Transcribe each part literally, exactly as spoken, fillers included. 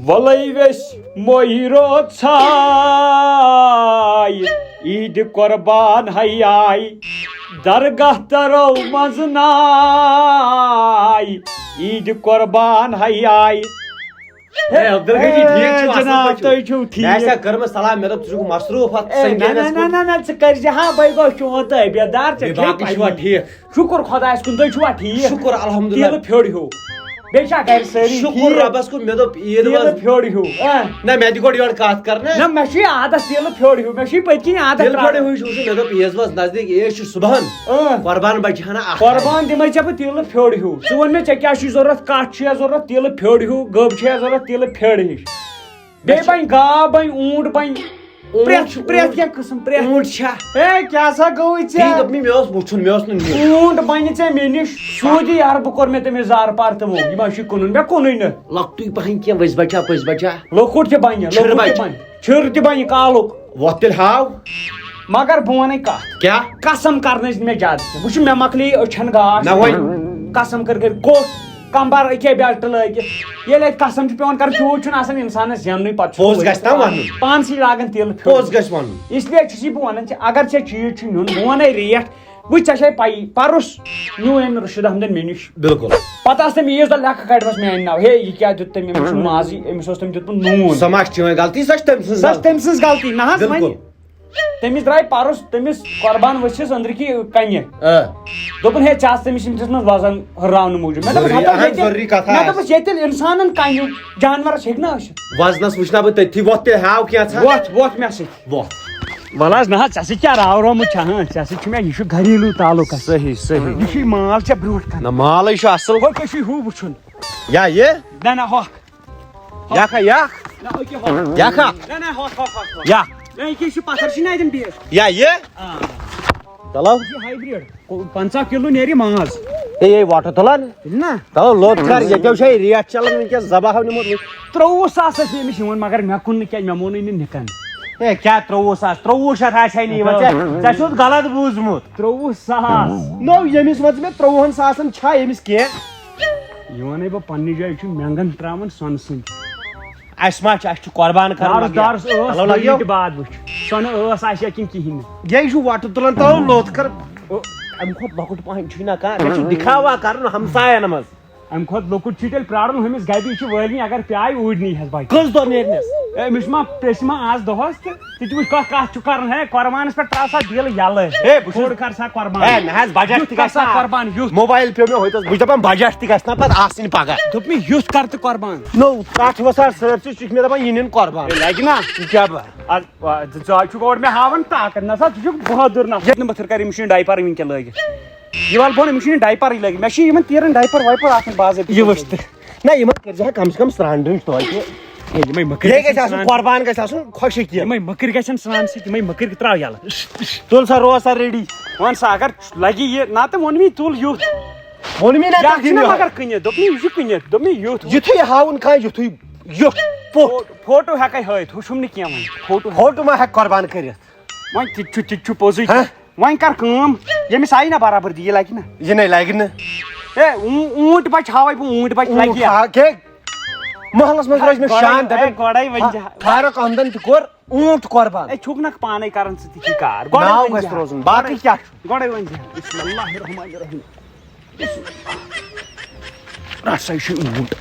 وَلَے ویٚسۍ مۄہہِ روژاے، عیٖدِ قۄربان ہے آے، درگاہ ترو منٛز ناے، عیٖدِ قۄربان ہے آے۔ ہے، عبدالغنی، ٹھیٖک چھِو، اے، اَصٕل جناب، پٲٹھۍ چھِو؟ تُہۍ چھِو ٹھیٖک؟ مےٚ آسہِ ہا کٔرمٕژ صلاح، مےٚ دوٚپ، ژٕ چھُکھ مصروٗف اَتھ اے، نہ، سنگینَس نہ، نہ، کُن۔ نہ، نہ، ژٕ کٔرۍ زِ ہا، بَے گوٚو چون تٲبیدار، ژےٚ بیٚیہِ چھے باقٕے چھُوا پَیی۔ ٹھیٖک؟ شُکُر خۄدایَس کُن، تُہۍ چھِوا ٹھیٖک؟ شُکُر الحمدللہ۔ تیٖلہٕ پھیوٚر ہیوٗ۔ بیٚیہِ چھا گرِ سٲری شُکُر ٹھیٖک؟ رۄبَس کُن، مےٚ دوٚپ عیٖد تیٖلہٕ منٛز۔ پھیوٚر ہیوٗ، آ۔ نہ، مےٚ تہِ گۄڈٕ یورٕ کَتھ کَرنہ۔ نہ، مےٚ چھُے عادت تیٖلہٕ پھیوٚر ہیوٗ، مےٚ چھُے پٔتۍ کِنۍ عادت تیٖلہٕ پھیوٚر ترٛاوٕنۍ۔ ہیوٗ چھُ وٕچھُن، مےٚ دوٚپ عیٖد منٛز نزدیٖک، عیٖد چھُ صُبحن۔ آ۔ قۄربان بَچہِ ہنا اَکھ۔ قۄربان دِمَے ژےٚ بہٕ تیٖلہٕ پھیوٚر ہیوٗ۔ ژٕ وَن مےٚ، ژےٚ کیٛاہ چھُے ضوٚرَتھ، کَٹھ چھُیا ضوٚرَتھ تیٖلہٕ پھیوٚر ہیوٗ، گٔب چھَیا ضوٚرَتھ تیٖلہٕ پھیوٚر ہِش؟ بیٚیہِ بَنہِ گاو، بَنہِ اوٗنٹ، بَنہِ اونٹ پرٛٮ۪تھ، چھُ، پرٛٮ۪تھ اونٹ۔ کینٛہہ قٕسٕم، پرٛٮ۪تھ۔ اونٹ چھا؟ ہے، کیٛاہ سا گوٚوُے ژےٚ؟ تی دوٚپ مےٚ، مےٚ اوس وُچھُن، مےٚ اوس نہٕ نیُن۔ اوٗنٹ بَنہِ ژےٚ مےٚ نِش۔ سعودی عربہٕ کوٚر مےٚ تٔمِس زارٕ پار تہٕ ووٚن، یہِ ما چھُے کٕنُن؟ مےٚ کُنُے نہٕ۔ لۄکٹُے پَہَن کینٛہہ، ؤسۍ بَچا، پٔسۍ بَچا؟ لۄکُٹ تہِ بَنہِ، چھِرٕ لۄکُٹ تہِ بَچہِ۔ بَنہِ۔ چھِرٕ تہِ بَنہِ، کالُک۔ وۄتھ تیٚلہِ ہاو۔ مگر بہٕ وَنَے کَتھ۔ کیٛاہ؟ قسم کَرنٕچ مےٚ اجازت چھےٚ۔ وٕچھ، مےٚ مۄکلے أچھَن گاش۔ نہ وۄنۍ۔ قسم کٔر کٔرۍ کوٚٹھ۔ کمبر أکے بیلٹ لٲگِتھ۔ ییٚلہِ اَتہِ قسم چھُ پٮ۪وان کرُن، تیوٗت چھُنہٕ آسان اِنسانَس زیننُے، پَتہٕ چھُ پوٚز گژھِ نا وَنُن۔ پانسٕے لاگان تیٖلہٕ پھیوٚر۔ پوٚز گژھِ وَنُن۔ اس لیے چھُس یہِ بہٕ وَنان ژےٚ، اگر ژےٚ چیٖز چھُ نیُن، بہٕ وَنَے ریٹ۔ وٕچھ، ژےٚ چھے پَیی، پَرُس نیوٗ أمۍ رشیٖد احمدَن مےٚ نِش۔ بِلکُل۔ پَتہٕ آسہٕ تٔمۍ عیٖذ دۄہ لیٚکھہٕ کَڑِمَژ میٛانہِ ناوٕ، ہے، یہِ کیٛاہ دیُت تٔمۍ؟ أمِس چھُنہٕ مازٕے، أمِس اوس تٔمۍ دیُتمُت نوٗن۔ سۄ ما چھِ چٲنۍ غلطی، سۄ چھِ تٔمۍ سٕنٛز سۄ چھِ غلطی۔ تٔمۍ سٕنٛز غلطی، نہ حظ، بِلکُل۔ وۄنۍ تٔمِس درٛاے پَرُس، تٔمِس قۄربان ؤژھِس أنٛدرٕ کِنۍ کَنہِ۔ آ۔ دوٚپُن، ہے، ژےٚ آس تٔمِس أمۍ دِژمٕژ وَزَن ہُراونہٕ موٗجوٗب۔ مےٚ دوٚپُس، ضروٗری، ہَتہٕ اَہَن، ییٚتہِ، ضروٗری کَتھا مےٚ آسہِ۔ دوٚپُس، ییٚتہِ ییٚلہِ اِنسانَن کَنہِ جانوَرَس ہیٚکہِ نہ ٲسِتھ؟ وَزنَس وٕچھِ نا بہٕ تٔتھی، وۄتھ تیٚلہِ ہاو کینٛژھا۔ وۄتھ، وۄتھ مےٚ سۭتۍ۔ وۄتھ۔ وَلہٕ حظ، نہ حظ، ژےٚ سۭتۍ کیٛاہ راو رومُت چھےٚ، ہاں؟ ژےٚ سۭتۍ چھُ مےٚ، یہِ چھُ گھریلوٗ تعلُقَس۔ صحیح، صحیح۔ یہِ چھُے مال ژےٚ برٛونٛٹھ کَنہِ۔ نہ، مالٕے چھُ اَصٕل۔ ہُہ کیٛاہ چھُے ہُہ وٕچھُن؟ یا یہِ؟ نہ، نہ، ہۄکھ۔ یَکھ ہا، یَکھ۔ نہ، أکیٛاہ ہۄکھ۔ یَکھ ہا؟ نہ، نہ، ہۄکھ، ہۄکھ، ہۄکھ، ہۄکھ۔ یَکھ۔ نہ، یہِ کیٛاہ چھُ پَتھَر چھُے نہ اَتٮ۪ن بِہِتھ؟ یا یہِ؟ آ۔ چلو۔ یہِ چھُ ہایبرٛڈ۔ پنٛژاہ کِلوٗ نیرِ ماز۔ ہے، یے وۄٹہٕ تُلان۔ ییٚلہِ نا۔ چلو، لوٚت کر، ییٚتٮ۪و چھے ریٹ چلان وٕنکیٚس، ذبح ہاو نِمُت۔ ترٛۆوُہ ساس ٲسۍ مےٚ أمِس یِوان، مگر مےٚ کُن نہٕ کینٛہہ، مےٚ مونُے نہٕ نِکَن۔ ہے، کیٛاہ ترٛۆوُہ ساس؟ ترٛۆوُہ شیٚتھ آسہِ ہا نہٕ یِوان۔ ژےٚ، ژےٚ چھُتھ غلط بوٗزمُت۔ ترٛۆوُہ ساس۔ نو، ییٚمِس وَن ژٕ مےٚ ترٛۆوُہَن ساسَن چھا أمِس کینٛہہ؟ یہِ وَنے بہٕ پنٛنہِ جایہِ، یہِ چھُ مٮ۪نٛگَن ترٛاوان سۄنہٕ سۭتۍ۔ اَسہِ ما چھُ، اَسہِ چھُ قۄربان کَرُن، دارس، مۄکلیو۔ دارس ٲس چلو، لَگیو۔ وٕنہِ تہِ باد وٕچھ۔ سۄنہٕ ٲس آسہِ یا کِنہٕ کِہیٖنۍ نہٕ۔ یے چھُ وۄٹہٕ تُلان، تَوَے لوٚت کٔر۔ او، اَمہِ کھۄتہٕ لۄکُٹ پَہَن چھُے نہ کانٛہہ، مےٚ چھُ دِکھاوا کَرُن ہمسایَن منٛز۔ اَمہِ کھۄتہٕ لۄکُٹ چھُے تیٚلہِ پرٛارُن، ہُمِس گَبہِ چھِ وٲلۍ نٕے، اگر پیٛاے اوٗرۍ نی ہَس بَچہِ۔ کٔژ دۄہ نیرنَس؟ ہے، أمِس ما پرٛژھِ ما آز دۄہَس تہٕ ژٕ تہِ وٕچھ کَتھ، کَتھ چھُ کَرُن، ہے، قۄربانَس پٮ۪ٹھ ترٛاو سا دِل یَلہٕ۔ ہے، بہٕ چھُس کھوٚڑ کَر سا قۄربان۔ ہے، نہ حظ، بَجَٹ یُتھ تہِ کَر گژھِ سا نا۔ قۄربان، یُتھ۔ موبایِل پیوٚو مےٚ ہوٚتَس، بہٕ چھُس دَپان بَجَٹ تہِ گژھِ نا پَتہٕ آسٕنۍ پَگاہ۔ دوٚپمَے یُتھ کَر تہٕ قۄربان۔ نو، کَٹھ وَسا سٲرسٕے، ژٕ چھُکھ مےٚ دَپان یہِ نِن قۄربان۔ ہے، لَگہِ نا۔ یہِ کیٛاہ بَر؟ آ، آ، ژٕ، ژٕ چھُکھ اورٕ مےٚ ہاوان طاقت، نہ سا، ژٕ چھُکھ بہادُر نفر۔ ییٚتہِ نہٕ بہٕ تھٔر کَر، أمِس چھُنہٕ ڈایپَر وٕنکٮ۪ن لٲگِتھ۔ یہِ وَل بۄن، أمِس چھُنہٕ ڈایپَرٕے لٲگِتھ۔ مےٚ چھِ یِمَن تیٖرَن ڈایپَر وایپَر آسان باضٲبطہٕ۔ یہِ وٕچھ تہٕ۔ نہ، یِمَن کٔرۍ زِ ہا کَم سے کَم سرٛان ڈوٗنۍ توتہِ۔ ہے، یِمَے مٔکٕرۍ بیٚیہِ گژھِ گژھن آسُن سرٛان۔ قۄربان، گژھِ آسُن خۄشٕک یہِ۔ یِمَے مٔکٕرۍ گژھن سرٛان سۭتۍ، یِمَے مٔکٕرۍ ترٛاو یَلہٕ۔ تُل سا، روز سا ریڈی۔ وَن سا، اگر لَگہِ یہِ، نَتہٕ ووٚن مےٚ، تُل یُتھ۔ ووٚن مےٚ نہ یَتھ تَتھ چھُنہ دِنہِ۔ مگر کٕنِتھ، دوٚپمَے یہِ چھُ کٕنِتھ، دوٚپمَے یُتھ۔ یُتھُے ہاوُن کانٛہہ، یُتھُے یُتھ پوٚٹ۔ فوٹو ہٮ۪کَے ہٲوِتھ، ہُہ چھُم نہٕ کینٛہہ وۄنۍ۔ فوٹو ہٮ۪کَے۔ فوٹو ما ہٮ۪کہِ قۄربان کٔرِتھ؟ وۄنۍ تہِ چھُ، تہِ چھُ پوٚزُے۔ ہہ؟ وۄنۍ کر کٲم، ییٚمِس آیہِ نہ برابردی، یہِ لگہِ نہ۔ یہِ نے لگہِ نہٕ۔ ہے، اوں-، اوٗنٹ بچہِ ہاوے بہٕ، اوٗنٹ بچہِ اوٗنٹ لگہِ۔ ہا-، کیٛاہ؟ محلس منٛز روزِ مےٚ گۄڈے، شان، ہے، دپن، گۄڈے ؤنۍ زِ ہا-، فاروق احمدن تہِ کوٚر اوٗنٹ قۄربان۔ ہے، چھُکھ نہ پانے کران ژٕ تہِ یہِ کار؟ گۄڈے ناو ؤنۍ زِ گژھِ ہا۔ روزُن، باقٕے کیٛاہ چھُ؟ گۄڈے ؤنۍ زِ ہا۔ بسم اللہ الرحمن الرحیم۔ رَٹ سا، یہِ چھُ اوٗنٹ۔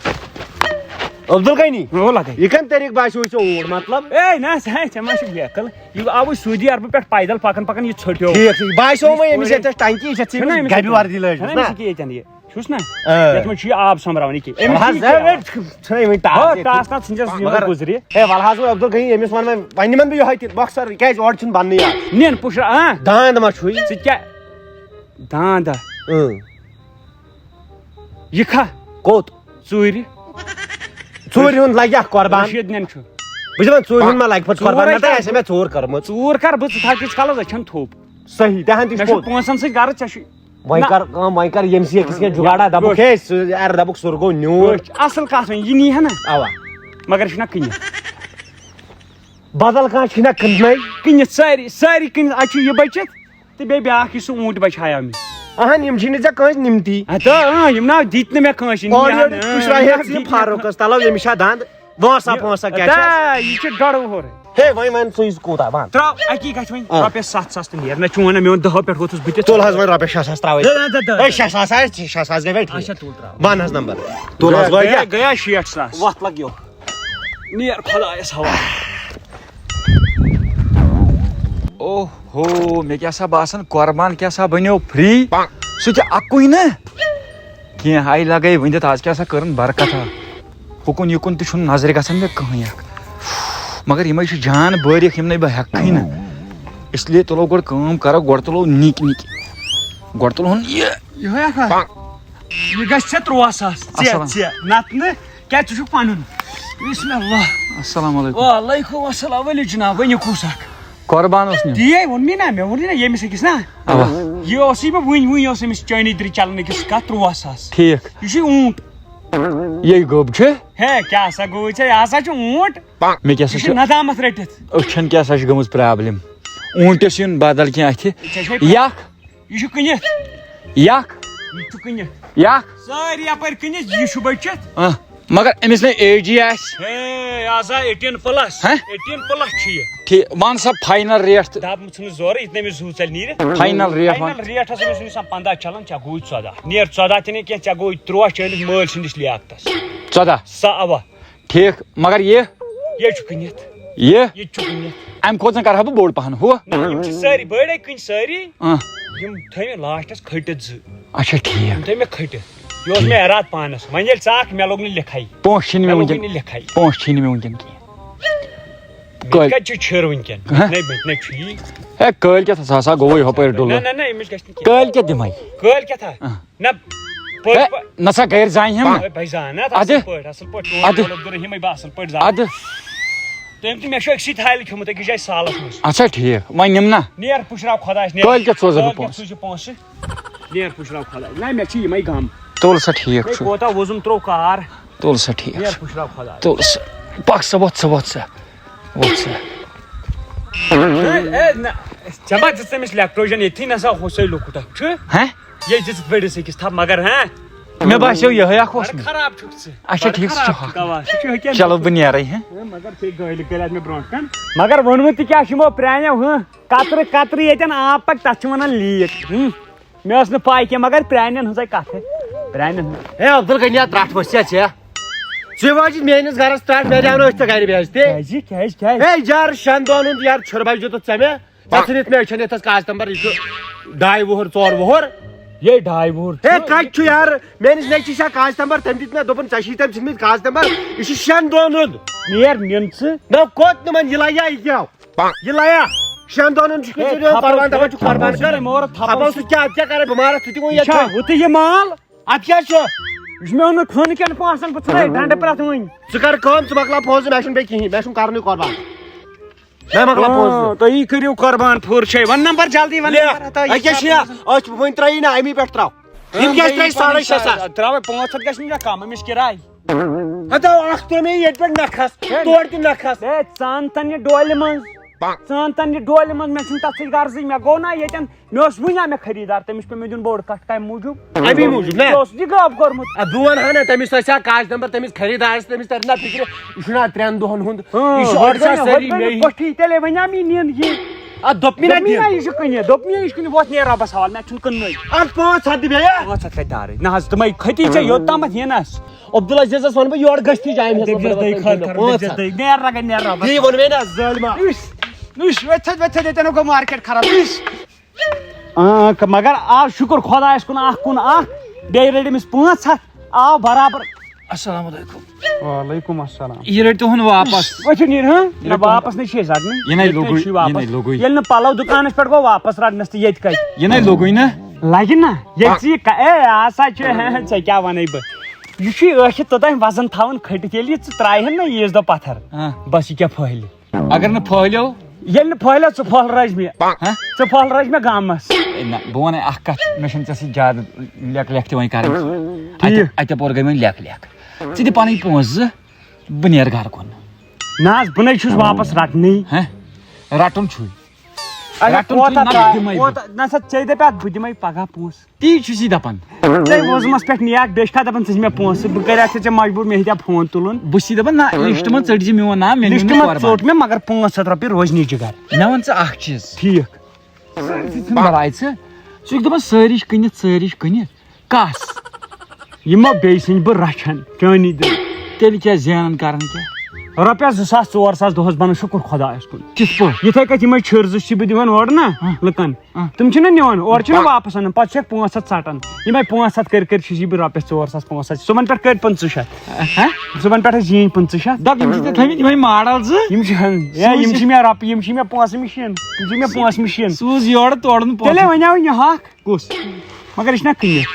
عبدالغنی، ہُہ لَگے۔ یہِ کَمہِ طریٖقہٕ باسیووُے ژےٚ اوٗنٹ؟ مطلب؟ اے، نہ، سا، ژےٚ ما چھُکھ بیقل؟ یہِ آوُے سعودی عربہٕ پٮ۪ٹھ پیدل پکان پکان یہِ ژھوٚٹیو۔ ٹھیٖک، ٹھیٖک۔ باسیو مےٚ أمِس یَتھ ٹنٛکی، یَتھ ژےٚ چھُنہ أمِس أمِس گَبہِ ییٚتٮ۪ن؟ وردی لٲجمٕژ، چھُنہ أمِس نا؟ ییٚکیٛاہ ییٚتٮ۪ن یہِ؟ چھُس نہ؟ آ۔ یَتھ منٛز چھُ یہِ آب سۄمبراوان ییٚکیٛاہ۔ أمِس وَلہٕ چھُ حظ، یہِ ہے، کیٛاہ؟ وۄنۍ ژھٕنَے وۄنۍ ٹاس ہو، ییٚتہِ۔ ٹاس نہ ژھٕنجَس یہِ مگر گُزرِ۔ ہے، وَلہٕ حظ، وۄنۍ عبدالغنی، أمِس وَن وۄنۍ، وۄنۍ نِمَن بہٕ یِہوٚے تہِ، مۄخصر، کیٛازِ اورٕ چھُنہٕ بَننٕے آز۔ نِن پُشرا، آ؟ داند ما چھُے؟ ژٕ کیٛاہ؟ داند ہا؟ اۭں۔ یہِ کھا؟ کوٚت؟ ژوٗرِ۔ ژوٗرِ ہُنٛد لگہِ اکھ قۄربان۔ رشیٖد نٮ۪ن چھُ۔ بہٕ چھُس دَپان، ژوٗرِ ہُنٛد ما لگہِ پَتہٕ ژوٗر قۄربان؟ ہے نہ تہٕ کر۔ آسہِ مےٚ ژوٗر کٔرمٕژ۔ ژوٗر کر بہٕ، ژٕ تھاو تیٖتِس کالس أچھن تھوٚپ۔ صحیح، تہِ ہن تہِ چھُ مےٚ چھُ پوٚز۔ پونٛسن سۭتۍ غرض، ژےٚ چھُ۔ وۄنۍ نہ۔ کر کٲم، وۄنۍ کر ییٚمِس ییٚتِس کینٛہہ جُگاڑا، دَپُکھ، وٕچھ۔ ہے، سُہ، یارٕ دَپُکھ، سُرگو نیوٗر۔ وٕچھ، اَصٕل کَتھ وۄنۍ، یہِ نی ہا نہ۔ اَوا۔ مگر یہِ چھُنہ کٕنِتھ۔ بدل کانٛہہ چھُنہ کٕننَے۔ کٕنِتھ سٲری، سٲری کٕنِتھ، اَتہِ چھُ یہِ بٔچِتھ۔ تہٕ بیٚیہِ بیٛاکھ یُس سُہ اوٗنٹۍ بچہِ ہایو مےٚ۔ اہن، یِم چھِنہٕ ژےٚ کٲنٛسہِ نِمتی۔ ہتہٕ، اۭں، یِم نہ دِتۍ نہٕ مےٚ کٲنٛسہِ، یِم اورٕ نہ، یورٕ اۭں، پُشراوہَتھ یِم ژٕ یہِ دِتۍ مےٚ فاروقس، تلو ییٚمِس چھا دنٛد؟ وۄنۍ سا پونٛسہٕ کیٛاہ چھِ؟ ادا، یہِ چھُ ڈۄڈ وُہُر۔ ہے، وۄنۍ وَن ژٕے کوٗتاہ وَن۔ ترٛاو اَکی کَتھِ وۄنۍ آ۔ رۄپیَس سَتھ ساس تہٕ نیر۔ مےٚ چھُ وَنان، مےٚ اوٚن دَہو پٮ۪ٹھ ووٚتھُس بہٕ تہِ۔ تُل حظ وۄنۍ رۄپیَس شےٚ ساس ترٛاوَے۔ نہ، نہ، نہ، نہ۔ ہے، شےٚ ساس حظ، شےٚ ساس گٔے وۄنۍ ٹھیٖک۔ اچھا، تُل ترٛاو۔ وَن حظ نمبر۔ تُل حظ گٔیا، وۄنۍ۔ گٔیا شیٹھ ساس۔ وَتھ لَگ یو۔ نیر خۄدایَس حوالہٕ۔ اوہ ہو، مےٚ کیٛاہ سا باسان، قۄربان کیٛاہ سا بَنیو free۔ سُہ تہِ اَکُے نہ۔ کینٛہہ آیہِ لَگے ؤنِتھ، آز کیٛاہ سا کٔرٕن برکت ہا۔ ہُکُن یُکُن تہِ چھُنہٕ نظرِ گژھان مےٚ کٕہٕنۍ اکھ۔ مگر یِمے چھِ جان بٲرِکھ، یِم نَے بہٕ ہٮ۪کہٕ نہٕ۔ اس لیے تُلو گۄڈٕ کٲم کرو، گۄڈٕ تُلو نِکۍ نِکۍ۔ گۄڈٕ تُلہون یہِ۔ یِہوٚے اکھ ہا۔ یہِ گژھِ ژےٚ تُرٛواہ ساس۔ ژےٚ، السلام۔ ژےٚ۔ نتہٕ نہٕ۔ کیٛازِ ژٕ چھُکھ پنُن؟ بسم اللہ۔ السلام علیکم۔ وعلیکم السلام۔ ؤلِو جناب، ؤنِو کُس اکھ؟ قۄربان اوس نیُن۔ تی ہے ووٚن مےٚ نا، مےٚ ووٚن نا ییٚمِس أکِس نا۔ اوا۔ یہِ اوسُے مےٚ وٕنۍ، وٕنۍ اوسُے أمِس چٲنی دِرِ چلان أکِس کتھ تُرٛواہ ساس۔ ٹھیٖک۔ یہِ چھُے اوٗنٹ۔ یے گوٚب چھُ۔ ہے، کیٛاہ سا گوٚوُے ژےٚ؟ یہِ ہسا چھُ اوٗنٹ۔ مےٚ کیٛاہ سا یہِ چھُ چھُ ندامت رٔٹِتھ۔ أچھن کیٛاہ سا چھِ گٔمٕژ problem؟ اوٗنٹس یُن بدل کینٛہہ اَتھِ۔ ژےٚ چھے پَے۔ یکھ۔ یہِ چھُ کٕنِتھ۔ یکھ۔ یہِ چھُ کٕنِتھ۔ یکھ۔ سٲری یپٲرۍ کٕنِتھ، یہِ چھُ بٔچِتھ۔ آ، مگر أمِس نے age آسہِ۔ ہے، یہِ ہسا eighteen plus۔ ہہ؟ Eighteen plus چھُ یہِ۔ ٹھیٖک، وَن سا final rate تہٕ۔ دَب ژھٕنُس زورٕ، یہِ تہِ نہٕ أمِس زُو ژَلہِ نیٖرِتھ۔ Final rate وَن۔ Final rate ہسا أمِس وٕنہِ سا پنٛداہ چلان، ژےٚ گوٚوُے ژۄداہ۔ نیر ژۄداہ تہِ نہٕ کینٛہہ، ژےٚ گوٚوُے تُرٛواہ چٲنِس مٲلۍ سٕنٛدِس لیاقتس۔ ژۄداہ۔ سا اوا۔ ٹھیٖک، مگر یہِ؟ یہِ چھُ کٕنِتھ۔ یہِ؟ یہِ تہِ چھُ کٕنِتھ۔ اَمہِ کھۄتہٕ زَن کَرٕ ہا بہٕ بوٚڑ پَہَن ہُہ۔ نہ، یِم چھِ سٲری بٔڑے کٕنۍ سٲری۔ اۭں۔ یِم تھٲوۍ مےٚ lastس کھٔٹِتھ زٕ۔ اچھا، ٹھیٖک۔ یِم تھٲوۍ مےٚ کھٔٹِتھ۔ یہِ اوس مےٚ اراد پانَس۔ وۄنۍ ییٚلہِ ژٕ اکھ، مےٚ لوٚگ نہٕ لِکھَے۔ پونٛسہٕ چھِنہٕ مےٚ مےٚ لوٚگُے وٕنکٮ۪ن۔ نہٕ لِکھَے۔ پونٛسہٕ چھِنہٕ مےٚ وٕنکٮ۪ن کِہیٖنۍ۔ مےٚ کٔلۍ۔ کَتہِ چھُ چھِر وٕنکٮ۪ن؟ ہہ؟ نَے، مےٚ تہِ نَے چھُ یی۔ ہے، کٲلۍ کٮ۪تھ ہسا، ہسا گوٚوُے ہُپٲرۍ ڈُلہٕ۔ نہ، نہ، نہ، أمِس گژھِ نہٕ کینٛہہ۔ کٲلۍ کٮ۪تھ دِمَے؟ کٲلۍ کٮ۪تھ ہا؟ اۭں۔ نہ، پٔر-، ہے، پٔر-، نہ سا گرِ زانہِ ہم۔ ہے، بھائی زان، نہ، اَدٕ؟ اَصٕل پٲٹھۍ، اَصٕل پٲٹھۍ، چون اَدٕ؟ مولوٗد گُرو ہیٚمے بہٕ اَصٕل پٲٹھۍ زان۔ اَدٕ؟ تٔمۍ تہِ، مےٚ چھُ أکسٕے تھالہِ کھیوٚمُت، أکِس جایہِ سالَس منٛز۔ اچھا، ٹھیٖک، وۄنۍ نِم نا۔ نیر پُشراو خۄدایَس، نیر۔ کٲلۍ کٮ۪تھ سوزَے بہٕ کٲلۍ کٮ۪تھ پونٛسہٕ؟ سوٗزِ پونٛسہٕ۔ نیر پُشراو خۄدایَس۔ نہ، مےٚ چھِ یِمَے غم۔ تُل سا، ٹھیٖک ہے، چھُ۔ کوتاہ وُزُم ترٛوو کار۔ تُل سا، ٹھیٖک نیر چھُ۔ پُشراو خۄدایَس۔ تُل سا۔ پَکھ سا، وۄتھ سا، وۄتھ سا۔ وۄتھ سا۔ ہے، ہے، نہ، ژےٚ ما دِژ تٔمِس لیکٹوجن ییٚتھی نسا ہُسے لۄکُٹ اکھ چھُ؟ ہہ؟ یے دِژٕتھ بٔڑِس أکِس تھپھ، مگر ہہ؟ مےٚ باسیو یِہوٚے اکھ اوس بڑٕ مےٚ۔ خراب چھُکھ ژٕ۔ اچھا، بڑٕ ٹھیٖک، سُہ خراب چھُ چھُکھ۔ اکھ۔ اوا، سُہ چھُ ہُکٮ۪ن۔ چلو، بہٕ نیرے، ہہ؟ ہے، مگر ژےٚ گٲلِکھ گٔلۍ اَتھ مےٚ برونٛٹھ کن۔ مگر ووٚنوٕ تہِ کیٛاہ چھُ یِمو پرٛانیو، ہہ؟ قطرٕ قطرٕ ییٚتٮ۪ن آب پکہِ، تَتھ چھِ وَنان لیٖک۔ ہہ؟ مےٚ ٲس نہٕ پَے کینٛہہ، مگر پرٛانٮ۪ن ہٕنٛزے کَتھٕ۔ پرٛانٮ۪ن ہٕنٛز۔ ہے عبدالغنی، ترٛٹھ ؤسِتھ ژےٚ۔ ژٕ وٲجِتھ میٛٲنِس گَرَس ترٛٹھ، مےٚ دیٛاونہٕ أسۍ ژےٚ گَرِ بِہِتھ تہِ۔ کیٛازِ؟ کیٛازِ؟ کیٛازِ؟ ہے یار، شٮ۪ن دۄہَن ہُنٛد یار چھُربَے دیُتُتھ ژےٚ مےٚ۔ ژےٚ ژھٕنِتھ مےٚ أچھَن یَتھ ٲس کاغذ تمبر، یہِ چھُ ڈاے وُہُر، ژور وُہُر۔ یے ڈاے وُہُر ہے، چھُ۔ کَتہِ چھُ یار؟ میٛٲنِس نیٚچوِس چھا کاغذ تمبر، تٔمۍ دیُت مےٚ دوٚپُن، ژےٚ چھی تٔمۍ ژھٕنمٕتۍ کاغذ تمبر۔ یہِ چھُ شٮ۪ن دۄہَن ہُنٛد۔ نیر نِن ژٕ۔ نہ، کوٚت نِمَن؟ یہِ لَگہِ یا یہِ کیٛاہ؟ یہِ لَیا؟ شٮ۪ن دۄہَن چھُکھ ژٕ ہے، دِوان تھپو، قۄربان، دَپان چھُکھ قۄربان ژٕ کَر۔ مور تھپو۔ تھپو سۭتۍ کیٛاہ، ژےٚ کَرَے بہٕ مارَتھ، ژٕ تہِ گوٚو یہِ یَتھ چھا کَتھ۔ ہُہ تہِ یہِ مال؟ اَدٕ کیٛاہ چھُ؟ یہِ چھُ مےٚ اوٚنمُت کھیوٚن کھٮ۪ن پونٛسَن، بہٕ ژھٕنَے ڈَنٛڈٕ پرٛٮ۪تھ وٕنۍ۔ ژٕ کَر کٲم، ژٕ مۄکلاو پونٛسہٕ، مےٚ چھُنہٕ بیٚیہِ کِہیٖنۍ، مےٚ چھُنہٕ کَرنُے قۄربان۔ مےٚ مۄکلاو پونٛسہٕ آ، دیُن۔ تُہی کٔرِو قۄربان، پھُر چھے۔ وَن نمبر جلدی، وَن لے، نمبر، ہتا، یہِ اَکے چھا چھِ یا، پونٛسہٕ؟ أسۍ چھِ وۄنۍ ترٛٲیی نہ اَمی پٮ۪ٹھ ترٛاو۔ یِم کیٛازِ ترٛٲے ساڑے شےٚ ساس؟ ترٛاوَے پانٛژھ ہَتھ گژھِ نہٕ مےٚ کَم، أمِس کِراے۔ ہتا اکھ ترٛوو مےٚ ییٚتہِ پٮ۪ٹھ نکھس، ہے، تورٕ تہِ نکھس۔ ہے، ژٕ اَن تَن یہِ ڈولہِ منٛز۔ ژٕ اَن تَن یہِ ڈولہِ منٛز، مےٚ چھُنہٕ تَتھ سۭتۍ غرضٕے۔ مےٚ گوٚو نا ییٚتٮ۪ن، مےٚ اوس وٕنہِ آ مےٚ خریٖدار، تٔمِس پیوٚو مےٚ دیُن بوٚڑ کَٹھ۔ کَمہِ موٗجوٗب؟ اَمی موٗجوٗب نا؟ یہِ اوس یہِ غٲب کوٚرمُت۔ اَدٕ بہٕ وَنہٕ ہا نا، تٔمِس آسہِ ہا کاغذ نمبر، تٔمِس خریٖدارَس، تٔمِس تَرِ نا فِکرِ، یہِ چھُنہ ترٛٮ۪ن دۄہَن ہُنٛد، اۭں، یہِ چھُ ہۄتہِ أڑۍ چھا گٔے نہ، سٲری ہۄتہِ گٔے نہ مےٚ۔ کۄٹھی، تیٚلے وَنیٛام یہِ نِن یہِ۔ اَدٕ دوٚپ مےٚ نا دوٚپ مےٚ دِن۔ نا، یہِ چھُ کٕنِتھ، دوٚپ مےٚ یہِ چھُ کٕنِتھ، وۄتھ نیر رۄبَس حوالہٕ، مےٚ چھُنہٕ کٕننُے۔ اَدٕ پانٛژھ ہَتھ دِ مےٚ، یا؟ پانٛژھ ہَتھ کَتہِ دارٕے؟ نہ حظ، تِمَے کھٔتی ژےٚ یوٚتامَتھ یِن اَسہِ۔ عبدالعزیزس ونہٕ بہٕ یورٕ گٔژھتھٕے جامہِ ہیٚتھ، دٔپۍ زٮ۪س دٔے خٲر کر، دٔپۍ زٮ۪س دٔے، نیر رگے، نیر ربس۔ یی ووٚن مےٚ نا ظٲلما۔ وٕچھ، وٕچھ، وٕتھِتھ وٕتھِتھ ییٚتٮ۪ن گوٚو مارکیٹ خراب، وٕچھ۔ آ، ک-، مگر آز شُکر خۄدایس کُن، اکھ کُن اکھ، بیٚیہِ رٔٹۍ أمِس پانٛژھ ہتھ، آو برابر۔ السلام علیکم۔ وعلیکم السلام۔ یہِ رٔٹۍ تُہُنٛد واپس۔ وۄنۍ چھُ نیرِ، ہاں؟ یہِ نہ، رٔٹۍ تُہُنٛد۔ واپس نہ چھِ أسۍ رٹنٕے۔ یہِ نَے ییٚتہِ لوٚگُے، چھُ یہِ نَے واپس۔ لوٚگُے۔ ییٚلہِ نہٕ پلو دُکانس پٮ۪ٹھ گوٚو واپس رٹنس، تہٕ ییٚتہِ کتہِ؟ یہِ نَے لوٚگُے نہ۔ لگہِ نہ، ییٚلہِ ژٕ یہِ ک-، اے، آسا چھُ، ژےٚ کیٛاہ وَنَے بہٕ؟ یہِ چھُے ٲکھِتھ توٚتام وزن تھاوان کھٔٹِتھ، ییٚلہِ یہِ ژٕ ترٛایہِ ہن نہ ییٖژ دۄہ پتھر، ہاں۔ بس یہِ کیٛاہ پھٔہلہِ؟ اگر نہٕ پھٔہلیو؟ ییٚلہِ نہٕ پھٔہلیو، ژٕ پھٔہل رٲزۍ مےٚ۔ ہاں؟ ژٕ پھٔہل رٲزۍ مےٚ گامس۔ اے نہ، بہٕ وَنَے اکھ کتھ، مےٚ چھَنہٕ ژےٚ سۭتۍ زیادٕ لیکھ لیکھ تہِ وۄنۍ کَرٕنۍ۔ ٹھیٖک۔ اَتہِ، اَتہِ اَپور گٔے وۄنۍ لیکھ لیکھ۔ ژٕ دِ پنٕنۍ پونٛسہٕ زٕ، بہٕ نیرٕ گرٕ کُن۔ نہ حظ، بہٕ نَے چھُس واپس رٹنٕے۔ ہہ؟ رٹُن چھُے۔ اچھا، رَٹُن چھُے کوتاہ نہ، ترٛا-، بہٕ دِمَے۔ کوتاہ؟ نہ سا، ژےٚ دَپہِ اَتھ، بہٕ دِمَے پَگاہ پونٛسہٕ۔ تی چھُس یہِ دَپان۔ ژےٚ ووزمَس پٮ۪ٹھ نِیَکھ، بیٚیہِ چھِ کھا دَپان، ژٕ چھِ مےٚ پونٛسہٕ، بہٕ کَرِ اَتھ ژےٚ مجبوٗر، مےٚ ہیٚتیا فون تُلُن؟ بہٕ چھُس یہِ دَپان، نہ، لِسٹ منٛز ژٔٹۍ زِ میون ناو، مےٚ نیوٗ لِسٹ نہٕ منٛز قۄربان۔ ژوٚٹ مےٚ، مگر پونٛسہٕ ہَتھ رۄپیہِ روزِ نِش جِگر۔ مےٚ وَن ژٕ اَکھ چیٖز۔ ٹھیٖک۔ ژٕ چھُکھ دَپان، ژٕ چھُکھ دَپان، سٲری چھِ کٕنِتھ، سٲری چھِ کٕنِتھ۔ کَس؟ یِمو بیٚیہِ سٕنٛدۍ بہٕ رَچھَن، چٲنی دِل۔ تیٚلہِ کیٛاہ زینَن کَرَن کیٛاہ؟ رۄپیَس زٕ ساس، ژور ساس دۄہَس بَنَن، شُکُر خۄدایَس کُن۔ کِتھ پٲٹھۍ؟ یِتھَے کٔنۍ یِمَے چھِرزٕ چھِ بہٕ دِوان اورٕ نہ ہاں۔ لُکَن۔ ہاں۔ تِم چھِنہ نِوان، اورٕ چھِنہ پَتہٕ؟ واپَس اَنان، پَتہٕ چھِ اَکھ پانٛژھ ہَتھ ژَٹان۔ یِمَے پانٛژھ ہَتھ کٔرۍ کٔرۍ چھُس یہِ بہٕ رۄپیَس ژور ساس، پانٛژھ ساس، صُبحَن پٮ۪ٹھ کٔرۍ پٕنٛژٕہ شَتھ۔ ہاں؟ صُبحَن پٮ۪ٹھ ٲسۍ زیٖنۍ پٕنٛژٕہ شَتھ۔ دَپ، یِم چھِ ژےٚ تھٲومٕتۍ یِمَے ماڈَل زٕ۔ یِم چھِ، ہے، یِم سوٗزۍ۔ چھِ مےٚ رۄپیہِ، یِم چھِ مےٚ پونٛسہٕ مِشیٖن، یِم چھِ مےٚ پونٛسہٕ مِشیٖن۔ سوٗز یورٕ تورٕ نہٕ تیٚلے پونٛسہٕ۔ وَنیٛاو یہِ ہَکھ۔ کُس؟ مگر یہِ چھُنہ کٕنِتھ۔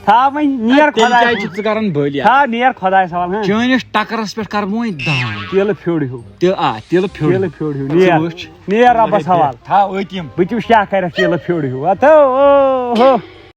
تھاو وۄنۍ نیر تیٚلہِ خۄدایَس کیٛازِ حوالہٕ۔ چھُکھ ژٕ کران بٔلۍ یَتھ؟ تھاو نیر خۄدایَس حوالہٕ، ہاں۔ چٲنِس ٹکرَس پٮ۪ٹھ کرٕ بہٕ وۄنۍ دان۔ تیٖلہٕ پھیوٚر ہیوٗ۔ تہِ-، آ، تیٖلہٕ پھیوٚر تیٖلہٕ ہیوٗ۔ پھیوٚر ہیوٗ۔ ژٕ نیر۔ وٕچھ۔ نیر رۄبَس حوالہٕ۔ تھاو أتۍ یِم۔ بہٕ تہِ وٕچھ کیٛاہ کَرٮ۪کھ تیٖلہٕ پھیوٚر ہیوٗ۔ اَتھو، او ہو۔